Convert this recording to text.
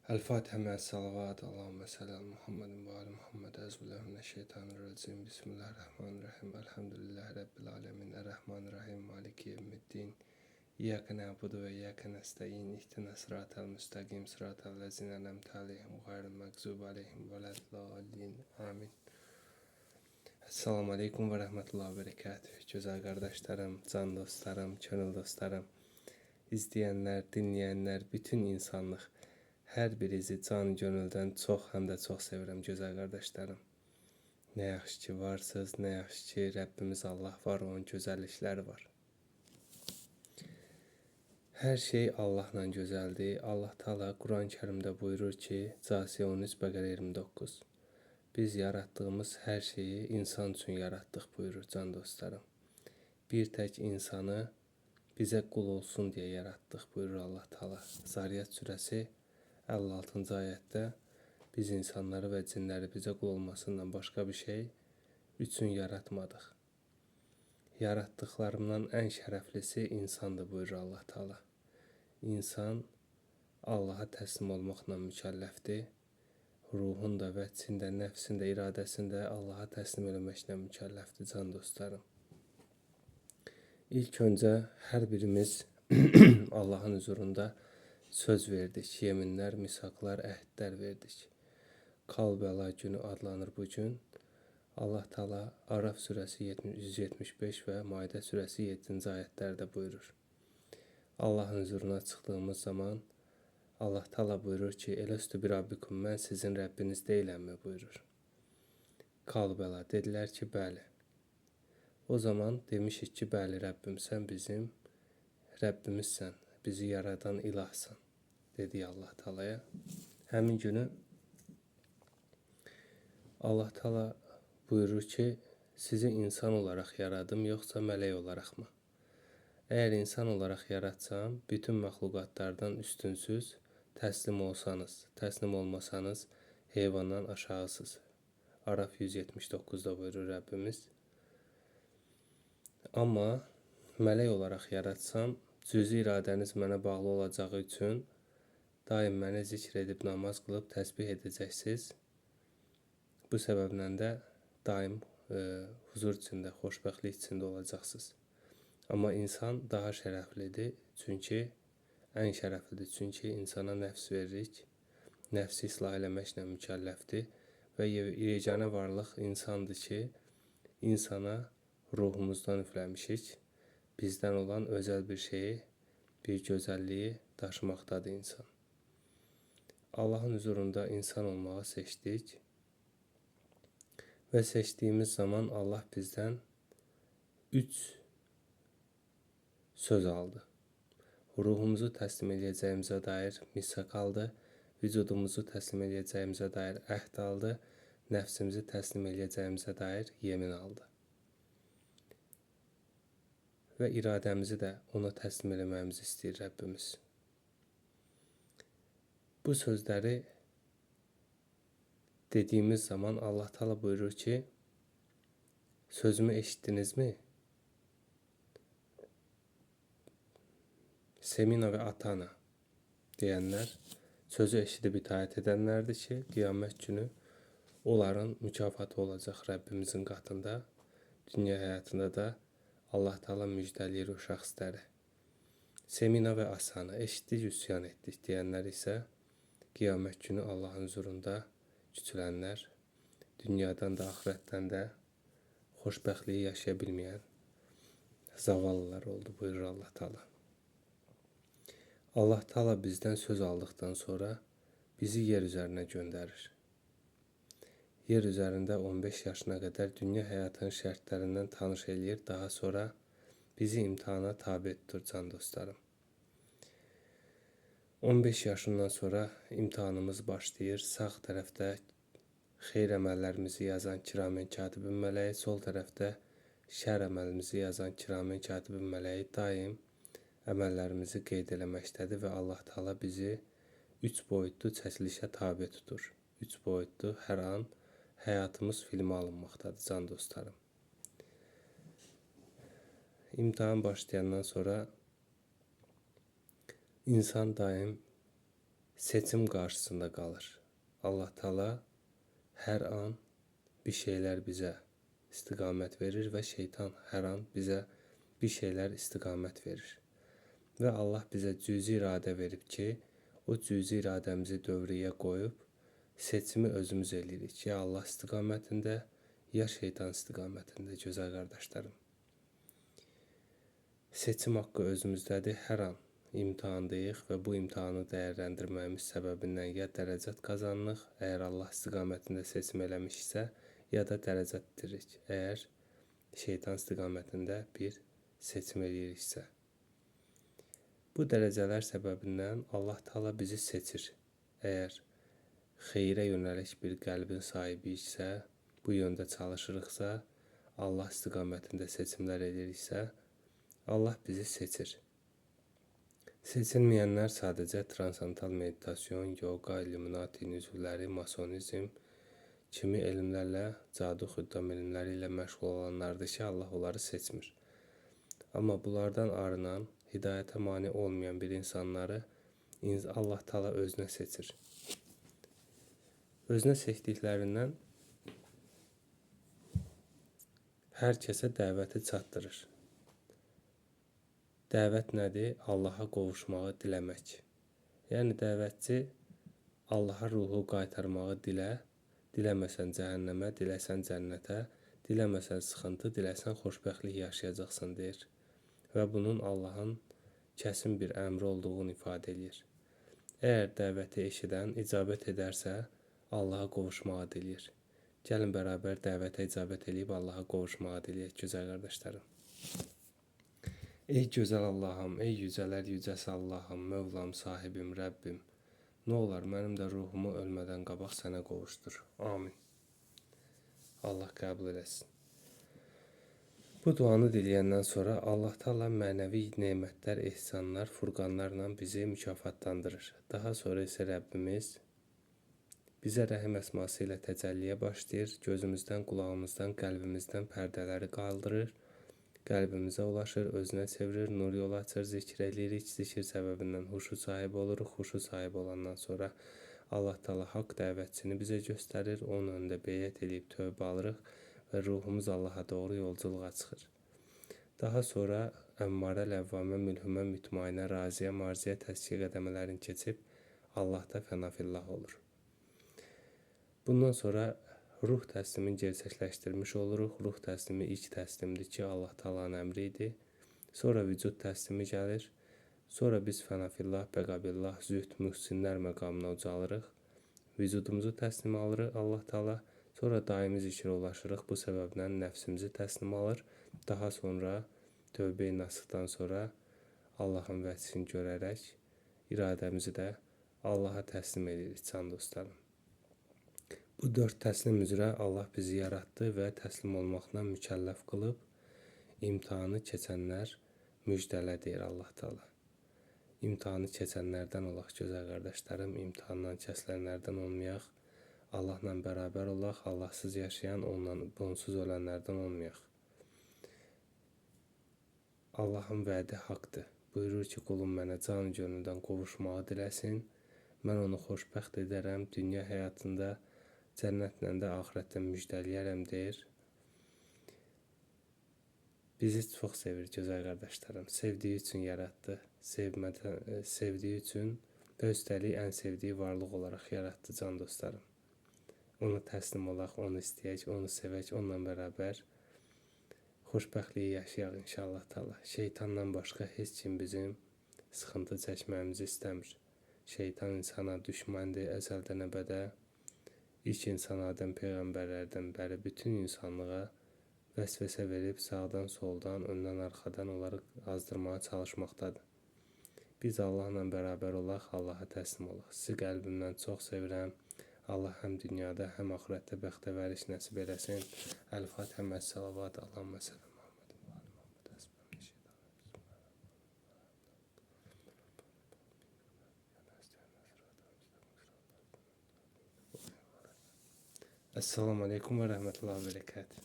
Əl-Fatihə mə'əs-salavat. Allahümmə salli ala Muhammedin və ali Muhammed. Əuzubillahi mineşşeytanirracim. Bismillahirrahmanirrahim. Elhamdülillahi Rabbil alemin. Errahmanirrahim. Maliki yevmiddin. İyyake na'budu və iyyake nesta'in. İhdina sıratal müstəqim. Sıratal lezine en'amte aleyhim. Gayril məğzubi aleyhim veleddallin. Amin. Esselamu aleyküm və rəhmətullah və bərəkətüh. Gözəl qardaşlarım, can dostlarım, könül dostlarım, izləyənlər, dinləyənlər, bütün insanlıq, hər birinizi can gönüldən çox həm də çox sevirəm gözəl qardaşlarım. Nə yaxşı ki varsınız, nə yaxşı ki Rəbbimiz Allah var, onun gözəllikləri var. Hər şey Allahla gözəldir. Allah Taala Quran-Kərimdə buyurur ki, Casiyə 13, Bəqərə 29. Biz yaratdığımız hər şeyi insan üçün yaratdıq buyurur can dostlarım. Bir tək insanı bizə qul olsun deyə yaratdıq buyurur Allah Taala. Zariyat surəsi 56-cı ayətdə biz insanları və cinləri bizə qul olmasından başqa bir şey üçün yaratmadıq. Yaratdıqlarımdan ən şərəflisi insandır buyurur Allah Taala. İnsan Allaha təslim olmaqla mükəlləfdir. Ruhun da, vətsin də, nəfsin də, iradəsini də Allaha təslim eləməklə mükəlləfdir can dostlarım. İlk öncə hər birimiz Allahın huzurunda söz verdik, yeminlər, misaqlar, əhdlər verdik. Kal-bəla günü adlanır bu gün. Allah Taala Araf surəsi 175 və Maidə surəsi 7-ci ayətlərdə buyurur. Allahın huzuruna çıxdığımız zaman Allah Taala buyurur ki, Eləstü bir Rabbikum, mən sizin Rəbbiniz deyiləmmi buyurur. Kal-bəla dedilər ki, bəli. O zaman demişik ki, bəli Rəbbim, sən bizim Rəbbimizsən, bizi yaradan ilahsan, dedi Allah Taalaya. Həmin günü Allah Taala buyurur ki, sizi insan olaraq yaradım, yoxsa mələk olaraqmı? Əgər insan olaraq yaratsam, bütün məxluqatlardan üstünsüz, təslim olsanız, təslim olmasanız, heyvandan aşağısız. Araf 179-da buyurur Rəbbimiz. Amma mələk olaraq yaratsam, cüzi iradəniz mənə bağlı olacağı üçün daim məni zikr edib namaz qılıb təsbih edəcəksiniz. Bu səbəblə də daim huzur içində, xoşbəxtlik içində olacaqsınız. Amma insan daha şərəflidir, çünki ən şərəflidir, çünki insana nəfs veririk. Nəfsi islah eləməklə mükəlləfdir və yeganə varlıq insandır ki, insana ruhumuzdan üfləmişik. Bizdən olan özəl bir şeyi, bir gözəlliyi daşımaqdadır insan. Allahın huzurunda insan olmağı seçdik və seçdiyimiz zaman Allah bizdən 3 söz aldı. Ruhumuzu təslim eləyəcəyimizə dair misaq aldı, vücudumuzu təslim eləyəcəyimizə dair əhd aldı, nəfsimizi təslim eləyəcəyimizə dair yemin aldı. Və iradəmizi də ona təslim eləməyimizi istəyir Rəbbimiz. Bu sözləri dediyimiz zaman Allah Taala buyurur ki, sözümü eşitdinizmi? Semina və Atana deyənlər sözü eşidib itaət edənlərdir ki, qiyamət günü onların mükafatı olacaq Rəbbimizin qatında. Dünya həyatında da Allah Taala müjdələyir o şəxsləri. Semina və Asana eşitdik, üsyan etdik deyənlər isə qiyamət günü Allahın huzurunda küçülənlər, dünyadan da axirətdən də xoşbəxtliyi yaşaya bilməyən zavallılar oldu buyurur Allah Taala. Allah Taala bizdən söz aldıqdan sonra bizi yer üzərinə göndərir. Yer üzərində 15 yaşına qədər dünya həyatının şərtlərindən tanış eləyir, daha sonra bizi imtahana tabi tutur can dostlarım. 15 yaşından sonra imtahanımız başlayır. Sağ tərəfdə xeyir əməllərimizi yazan Kiramen katibin mələyi, sol tərəfdə şər əməlimizi yazan Kiramen katibin mələyi daim əməllərimizi qeyd eləməkdədir və Allah Taala bizi 3 boyutlu çəkilişə tabe tutur. 3 boyutlu hər an həyatımız filmə alınmaqdadır can dostlarım. İmtahan başlayandan sonra insan daim seçim qarşısında qalır. Allah Taala hər an bir şeylər bizə istiqamət verir və şeytan hər an bizə bir şeylər istiqamət verir. Və Allah bizə cüzi iradə verib ki, o cüzi iradəmizi dövrəyə qoyub seçimi özümüz eləyirik. Ya Allah istiqamətində, ya şeytan istiqamətində, gözəl qardaşlarım. Seçim haqqı özümüzdədir. Hər an imtahandayıq və bu imtahanı dəyərləndirməyimiz səbəbindən ya dərəcət qazanırıq, əgər Allah istiqamətində seçim eləmişiksə, ya da dərəcət itiririk, əgər şeytan istiqamətində bir seçim eləyiriksə. Bu dərəcələr səbəbindən Allah Taala bizi seçir. Əgər xeyrə yönəlik bir qəlbin sahibiyiksə, bu yöndə çalışırıqsa, Allah istiqamətində seçimlər ediriksə, Allah bizi seçir. Seçilməyənlər sadəcə transendental meditasyon, yoga, illuminati üzvləri, masonizm kimi elmlərlə, cadu xüddam elmləri ilə məşğul olanlardır ki, Allah onları seçmir. Amma bunlardan arınan, hidayətə mane olmayan bir insanları Allah Taala özünə seçir. Özünə seçdiklərindən hər kəsə dəvəti çatdırır. Dəvət nədir? Allaha qovuşmağı diləmək. Yəni dəvətçi Allaha ruhu qaytarmağı dilə, diləməsən cəhənnəmə, diləsən cənnətə, diləməsən sıxıntı, diləsən xoşbəxtlik yaşayacaqsan deyir. Və bunun Allahın kəsin bir əmri olduğunu ifadə eləyir. Əgər dəvəti eşidən icabət edərsə, Allaha qovuşmağı diləyir. Gəlin bərabər dəvətə icabət eləyib Allaha qovuşmağı diləyək, gözəl qardaşlarım. Ey gözəl Allahım, ey yücələr yücəsi Allahım, Mövlam, sahibim, Rəbbim, nə olar mənim də ruhumu ölmədən qabaq sənə qovuşdur. Amin. Allah qəbul eləsin. Bu duanı diləyəndən sonra Allah Taala mənəvi nemətlər, ehsanlar, furqanlarla bizi mükafatlandırır. Daha sonra isə Rəbbimiz bizə rəhim əsması ilə təcəlliyə başlayır, gözümüzdən, qulağımızdan, qəlbimizdən pərdələri qaldırır, qəlbimizə ulaşır, özünə çevirir, nur yolu açır, zikr eləyirik, zikr səbəbindən huşu sahib oluruq, huşu sahib olandan sonra Allah Taala haqq dəvətçini bizə göstərir, onun önündə beyət eləyib tövbə alırıq və ruhumuz Allaha doğru yolculuğa çıxır. Daha sonra əmmarə, ləvvamə, mülhümə, mütmainə, raziyə, marziyə təzkiyə qədəmələrini keçib Allahda fənafillah olur. Bundan sonra ruh təslimini gerçəkləşdirmiş oluruq. Ruh təslimi ilk təslimdir ki, Allah Taalanın əmri idi. Sonra vücud təslimi gəlir. Sonra biz fənafillah, bəqabillah, zühd, mühsinlər məqamına ucalırıq. Vücudumuzu təslim alırıq Allah Taala. Sonra daimi zikrə ulaşırıq. Bu səbəblə nəfsimizi təslim alır. Daha sonra tövbə-i nasuhdan sonra Allahın vəchini görərək iradəmizi də Allaha təslim edirik, can dostlarım. Bu dörd təslim üzrə Allah bizi yaratdı və təslim olmaqla mükəlləf qılıb, imtahanı keçənlər müjdələ deyir Allah Taala. İmtahanı keçənlərdən olaq gözəl qardaşlarım, imtahandan kəsilənlərdən olmayaq. Allahla bərabər olaq, Allahsız yaşayan, ondan onsuz ölənlərdən olmayaq. Allahın vədi haqdır. Buyurur ki, qulum mənə can gönüldən qovuşmağı diləsin. Mən onu xoşbəxt edərəm, dünya həyatında cənnətlə də axirətdə müjdələyərəm deyir. Bizi çox sevir gözəl qardaşlarım. Sevdiyi üçün yaratdı. Sevdiyi üçün və üstəlik ən sevdiyi varlıq olaraq yaratdı can dostlarım. Ona təslim olaq, onu istəyək, onu sevək, onunla bərabər xoşbəxtliyi yaşayaq inşallah taala. Şeytandan başqa heç kim bizim sıxıntı çəkməyimizi istəmir. Şeytan insana düşməndir, əzəldən əbədə. İlk insan Adəm peyğəmbərlərdən bəri bütün insanlığa vəsvəsə verib sağdan, soldan, öndən, arxadan onları azdırmağa çalışmaqdadır. Biz Allahla bərabər olaq, Allaha təslim olaq. Sizi qəlbimdən çox sevirəm. Allah həm dünyada, həm axirətdə bəxtəvərlik nəsib eləsin. Əl-Fatihə, məs-salavat, Allahümmə salli Muhammed və ali Muhammed. Esselamu Aleyküm və Rəhmətullah və Bərəkət.